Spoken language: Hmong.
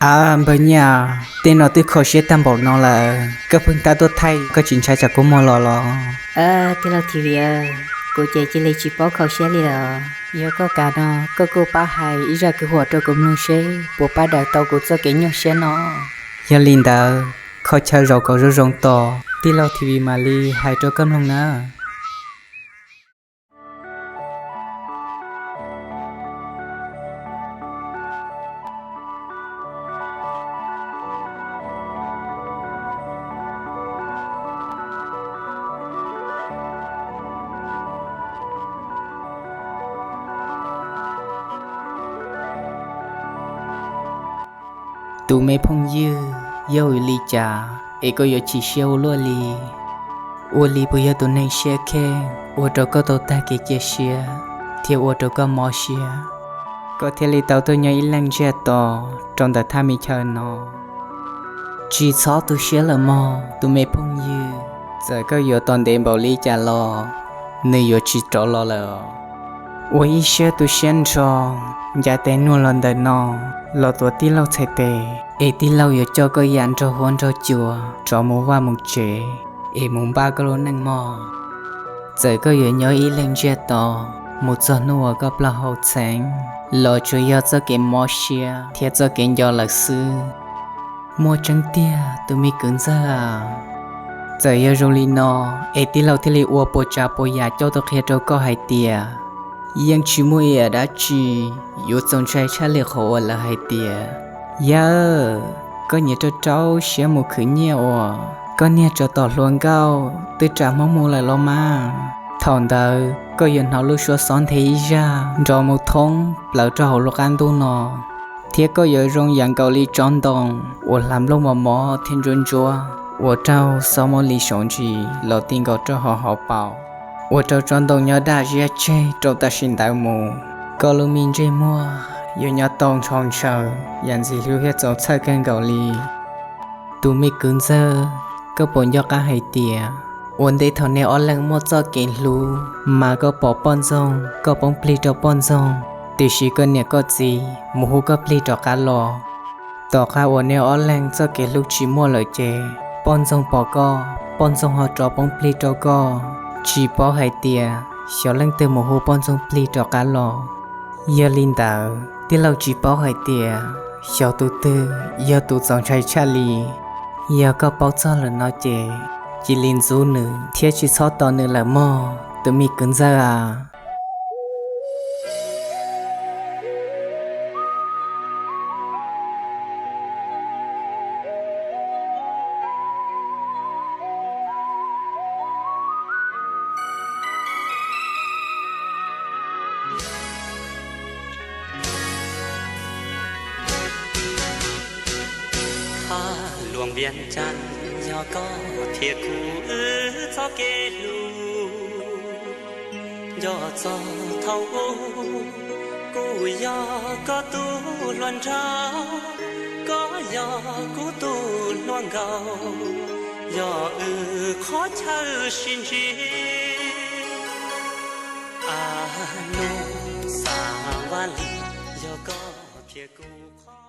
Ab, npawg Nyiaj, tej no twb kho siab tag npaum no lawm, koj pheej tab tuaj thaij, koj tsis ntshai tsam kua muag los los? Tij laug Thi Vim, kuv ces cia li tsis paub kho siab li lawm. Yog koj kam no, koj kuj pab hais ib zaj kwv huam rau kuv mloog seb puas pab daws tau kuv txoj kev nyuaj siab no. Yog li ntawd, kho chaw zaum kom zoo zoo tos, tij laug Thi Vim mam li hais rau koj mloog nawb. Tus me phooj ywg, yog vim li cas es koj yuav chim siab ua luaj li? Ua li puas yog tus neeg siab kheej ua rau koj tau tag kev cia siab, thiab ua rau koj mob siab, koj thiaj li tau tuaj nyob ib leeg ntsiag to rau ntawm thaj me chaw no? Tsis txhob tu siab lawm mog tus me phooj ywg, txawm koj yuav tos ntev npaum li cas los nws yuav tsis rov los lawm. Ua ib siab tu siab nrho, ncav tes nuag los ntawm no, los tuav tij laug txhais tes, es tij laug yuav coj koj yam nraug huab nraug cua rov mus vaj mus tsev, es mus npaj koj lub neej mog. Txawm koj yuav nyob ib leeg ntsiag to mus txog hnub uas koj plaub hau txheeb, los tsuas yog txoj kev mob siab thiab txoj kev nco lawm xwb. Muaj tseeb tiag tus me kwv ntxawg a. Txawm yog zoo li no, es tij laug thiaj li ua puas tsav puas yam coj tuaj qhia rau koj hais tias, yeej tsis muaj ib yam dab tsi yuav txaus ntshai tshaj li qhov uas lawv hais tias. Yawg, koj nyiam rau rau siab mus khwv nyiaj uas koj niag tsov tom hluas nkauj twb ram Hmoob mus lawm los mas. Thaum ntawd koj yuav hnov lub suab xob nthe ib zaj nrov mus thoob plaws rau hauv lub qab ntuj no, thiab koj yuav zoo yam nkaus li tsob ntoo uas hlav nplooj mos mos thiab ntsuab ntsuab uas raug xob muab li saum ntsis los ti nkaus rau hauv hauv paus, ua rau tsob ntoo nyob daj ziab tseg rau tam sim ntawd mus. Koj lub me ntsej muag yuav nyob tau ntshaus ntshaws yam ntxim hlub thiab txaus txhawj kawg nkaus li. Tus me kwv ntxawg, koj puas nco qab hais tias ua ntej thaum nej ob leeg muaj txoj kev hlub mas koj pom poj ntxoog koj poob plig rau poj ntxoog, tiam sis koj niam koj txiv mus hu koj plig rov qab los. Tom qab uas nej ob leeg txoj kev hlub tsis muaj lawm ces poj ntxoog pom koj, poj ntxoog ho rov poob plig rau koj, tsis paub hais tias xyov leej twg mus hu poj ntxoog plig rov qab los. Yog li ntawd tij laug tsis paub hais tias xyov tus twg yog tus txaus ntshai tshaj li. Yog koj paub txog lawm no ces cia li ntxub nws thiab tsis txhob tos nws lawm mog tus me kwv ntxawg a. Thaj luam Vias Cas, yog koj thiab kuv wb txoj kev hlub. Nco txog thaum ub, kuv yog koj tus hluas nraug, koj yog kuv tus hluas nkauj, yog wb qhov chaw sib ntsib. A nus xav vaj li, yog koj thiab kuv qhov